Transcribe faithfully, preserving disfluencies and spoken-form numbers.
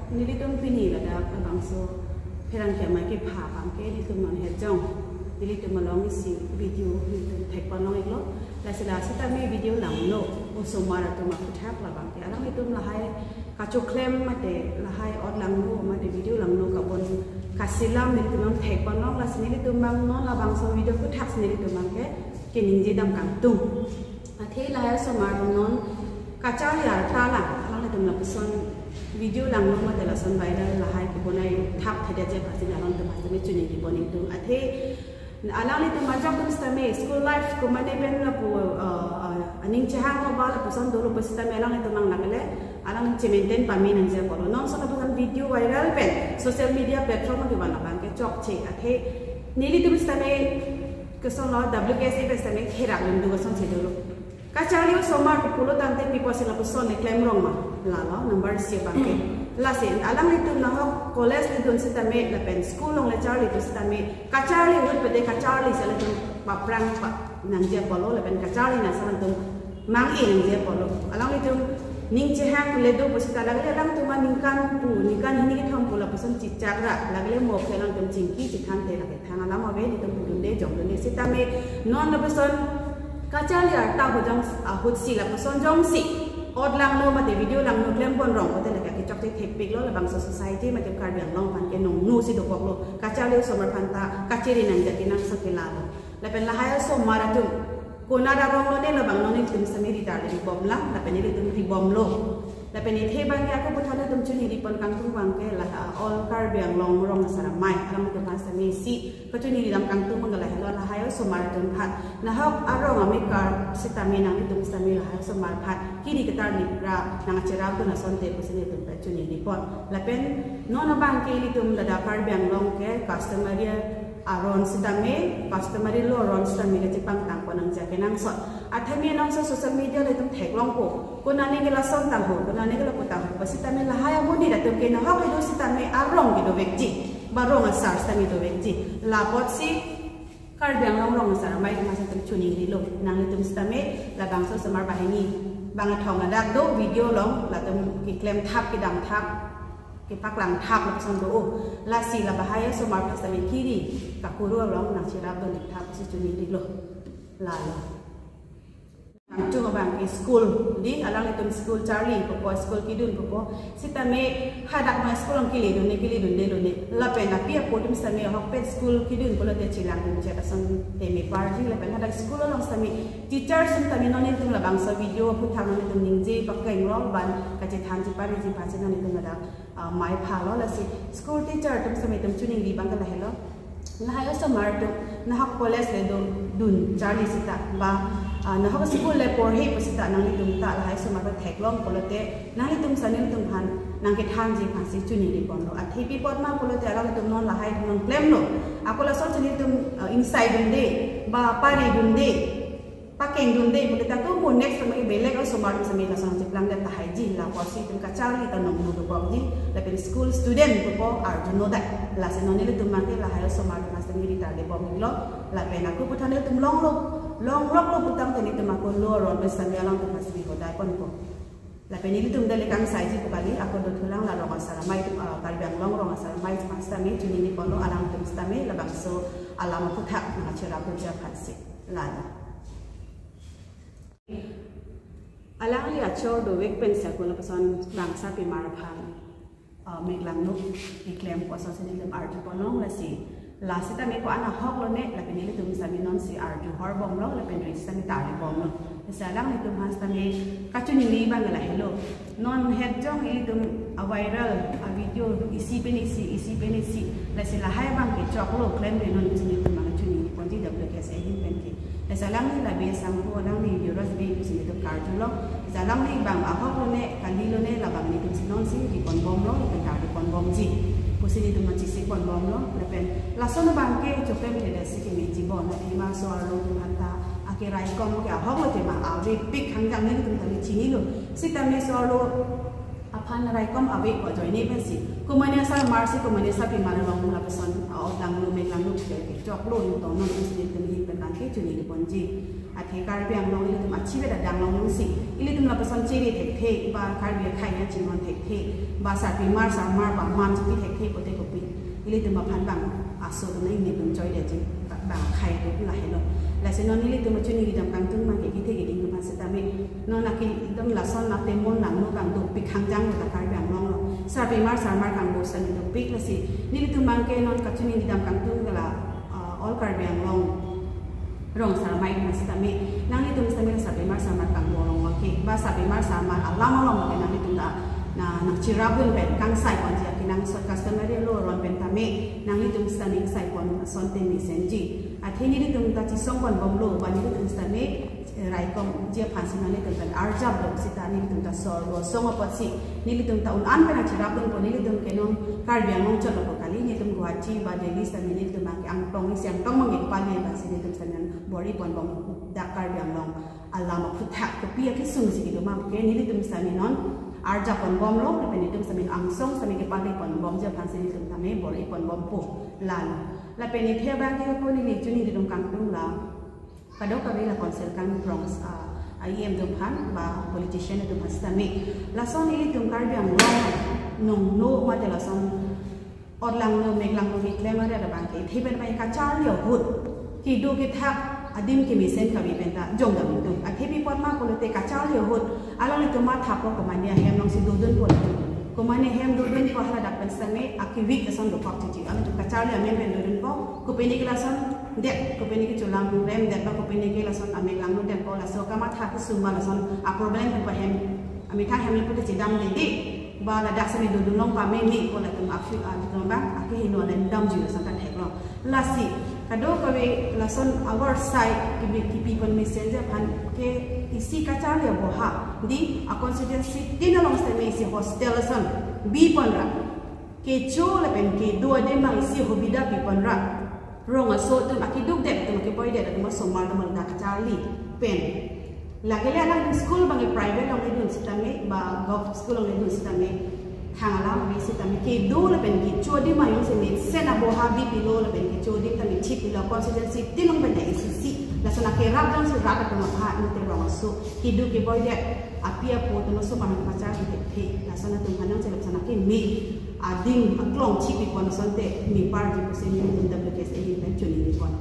Nelitum pini ladak labangso pherangke amei kepha abangke nelitum non hejong, nelitum along isi video nelitum thekpon long-iklo. Lasi la sitame video langno osomar atum aphuthak labangke alanglitum lahai kachoklem mate lahai ot langno mate video langno kabon kasilam nelitum non thekpon long. Lasi nelitum abang non labangso video aphuthak si nelitum abangke keningje dam kangtung. Athe lahai osomar atum non kacharli arta lang, alanglitum lapuson video langno mate lason viral lahai kebonai thapthedetji aphansi alanglitum aphan sitame choningri pon-ikdun. Athe alanglitum ajok atum sitame school life komane pen lapu, uh, uh, aning chehang ko ba lapuson dolo pusitame alanglitum abang lake le alang che-maintain pame nangji apotlo. Non son lapuson video viral pen social media platform kevan abangke chokche. Athe nelitum sitame kesonlo W K S A pen sitame therak lim do kesonsi dolo. Kacharli osomar pulo tangte pi apotsi lapuson le klemrong ma? Lalo number isi abangke. Lasi alanglitum nahok college le dun sitame lapen school along le charli pusitame kacharli ahut pede kacharli si alanglitum paphrang pa nangji apotlo lapen kacharli nangji alanglitum mang-e nangji apotlo. Alanglitum ning chehang le do pusita lake le alangtum aningkan pu ningkan hini kethom pu lapuson chechak ra lake le mo ke alanglitum chingki chethanthe lake thang alam ave, nelitum pudunde jongdunde sitame non lapuson kacharli arta ahut jong ahutsi lapuson jongsi ot langno mate video langno klem ponrong pote lake kechokche thekpiklo, labangso society mate Karbi Anglong aphan ke nongno si dokoklo. Kacharli osomar aphanta kachiri nangji akenangsot ke lalo. Lapen lahai osomar atum konat arong lone labang non nelitum sitame ri tarli bomlang lapen nelitum ri bomlo. Lapen athe abangke ako puthot nelitum choningri pon kangtung abangke la, uh, all Karbi Anglong rong asar amei alanglitum aphan sitame isi kachoningri dam kangtung abangke lahelo, lahai osomar atum aphan nahok arong amekar sitame nanglitum sitame lahai osomar aphan kiri ketarlip ra nangcherapdun asonte pusi nelitum aphan choningri pon. Lapen non abangke ilitum ladak Karbi Anglong ke customary aron sitame, customary law aron sitame kachepangtang pon nangji akenangsot. Athe me non so social media le itum theklongpo, konane ke lason tangho, konane ke lapu tangho, pasitame lahai amonit atum ke nahok kedo sitame arong kedovekji, ba rong asar sitame dovekji. La apotsi Karbi Anglong rong asar amei atum aphan sitame choningrilo, nanglitum sitame labangso osomar banghini bangkethom ladak do video along latum keklem thap kedam thap kepaklang thap lapuson do-o. Lasi la bahai osomar aphan sitame kiri kakuru along nangcherapdun thap si choningrilo. Lalo. Nangchung abangke school di, alanglitum school charli pupo, school kedun pupo. Sitame hadak ma school along keledunde, keledundelone. Lapen api apo atum sitame ahokpet school kedun pulote chelangdun chot asonte me parji. Lapen hadak school along sitame teacher atum sitame non nelitum labangso video aphuthak non nelitum ningje pakeng rong ban kachethanji pariji aphansi non nelitum ladak, ah, mei phalo. Lasi school teacher atum sitame itum choningri abangke lahelo. Lahai osomar atum nahok college le do dun charli sita ba, ah, nahok school le porhe pusita nanglitum ta lahai osomar ta theklong pulote nanglitum sitame nelitum aphan nangkethanji aphansi choningri ponlo. Athe pi apot ma pulote alanglitum non lahai atum non klemlo. Ako lason si nelitum, ah, ingsai dunde ba pari dunde pakeng dunde pulote ako mo next time ke belek osomar atum sitame lason cheplangdet tahai ji, la apotsi itum kacharli ta nongno dokokji, lapen school student pupo arjuno dai. Lasi non nelitum abangke lahai osomar atum sitame ri tarli bomlo, lapen ako puthot nelitum longlok, longloklo putangte nelitum ako law aron pen sitame alangtum aphan sitame hodai ponpo. Lapen nelitum dale kangsaiji pu kali, ako dothulang la rong asar amei atum, ah, Karbi Anglong rong asar amei atum aphan sitame choningri ponlo, alangtum sitame labangso alam aphuthak nangcherapdunji aphansi. Lalo. Alangli achor dovek pensi ako lapuson bangsa pimar aphan, ah, meklangno keklem apotsi nelitum arju ponlong. Lasi la sitame ko-an ahoklone, lapen nelitum sitame nonsi arju hor bomlo, lapen ri sitame tarli bomlo. Lasi alanglitum aphan sitame kachoningri abang lahelo. Non hetjong ilitum a-viral a-video isi pen isi, isi pen isi. Lasi lahai abangke choklo klemri non pusi nelitum abang choningri ponji W K S A ahin penke. Lasi alangli la B S Sangho, alangli Yuvraj Bey pusi nelitum karjulong. Lasi alangli abang ahoklone, kalilone, labang nelitum si nonsi ri pon bomlo, lapen tarli pon bomji pusi nelitum ma chesik pon bomlo. Lapen lason abangke choklemthedetsi kemeji bon, aphi ma so-arlo atum aphanta ake raikom ke ahoklo tema avepik, hangjang nelitum tame chinilo. Sitame so-arlo aphan raikom ave ko ajoine pensi komane asar marsi komane asar pimar along lapuson a-ot langno meklangno ke choklo, nutong non pusi nelitum ahin pen abangke choningri ponji. Athe Karbi Anglong ilitum achivet adang long si ilitum lapuson chere thekthe, ba Karbi akhei nangchinghon thekthe, ba sarpimar sarmar ba man chipi thekthe pote kopi ilitum aphan bang aso atum nangning tum choi detji, bang akhei atum lahelo. Lasi non ilitum chini kedam kangtung abang ke kethe keding atum aphan setame non akidam lason atemon langno abang dopik hangjang ta Karbi Anglong lo. Sarpimar sarmar kangbo setame dopik. Lasi nelitum abang ke non kachini kedam kangtung ke la, ah, All Karbi Anglong rong asar amei aphan setame nanglitum setame sarpimar sarmar kangbo along ke, ba sarpimar sarmar alam along ke nanglitum ta na nangcherapdun pen kangsai ponji akenangsot customary law aron pen tame nanglitum setame sai pon asonte mesenji. Athe nelitum ta chesong ponbomlo, ba nelitum setame raikomji aphan si nanglitum pen arjaplo seta nelitum ta sor lo song apotsi nelitum ta un-an pen nangcherapdunpo. Nelitum ke non Karbi Anglong chotlo kali, nelitum Guwahati ba Delhi setame nelitum abang ke angtong isi angtong abang ke pale, lasi nelitum setame bor-i ponbom dak Karbi Anglong alam aphuthak kopi akesung si kedo ma ke nelitum setame non arjap ponbomlo, lapen nelitum setame angsong setame kepale ponbomji aphan si nelitum tame bor-i ponbompo lalo. Lapen ithe abang ke ko neli chini kedam kangtung la kadokave la council kang bronx, ah, E M atum aphan ba politician atum aphan setame lason ilitum Karbi Anglong nongno mate lason otlangno meklangno keklem aret abang ke ithe pen abang kacharli ahut kedo kethak adim kemesen kave pen ta jongdam itum. Athe pi apot ma pulote kacharli ahut alanglitum mathapo komatne ahem along si dodunpo, komatne ahem dodunpo, haladak pen setame akevik ason dokok chichi. Alanglitum kacharli amen pen dodunpo, kopine ke lason det, kopine ke cholangrem det ba kopine ke lason ameklangno detpo, laso kamatha kesung ba lason aproblem pen pa hem amethang hem le pute chedamde, ba ladak setame dodun long pameme ko latum afi, ah, atum abang akehingno le damji lason ta theklong. Lasi kadokave lason our side kibi kipi pon mesenji aphan ke isi kacharli aboha di a constituency tin along setame isi hostel lason bi ponra, kecho lapen kedo adim abang isi hobida pi ponra, rong aso atum akeduk det atum akeboi det atum asomar atum along ta kacharli pen. Lake le alangtum school abang ke private along ledun setame ba govt school along ledun setame thang alam ave setame kedo lapen kecho adim abang jongsi mesen aboha bi pilo lapen kecho adim tame thip pilo, constituency tin along pen ta isi isi lason akerap jongsi rat atum aphan mate rong aso kedo keboi det api apo atum asomar aphan pachar thekthe, lason atum aphan nangchelap sana keme adim aklong thip pi pon asonte meparji pusi nelitum W K S A ahin pen choningri pon.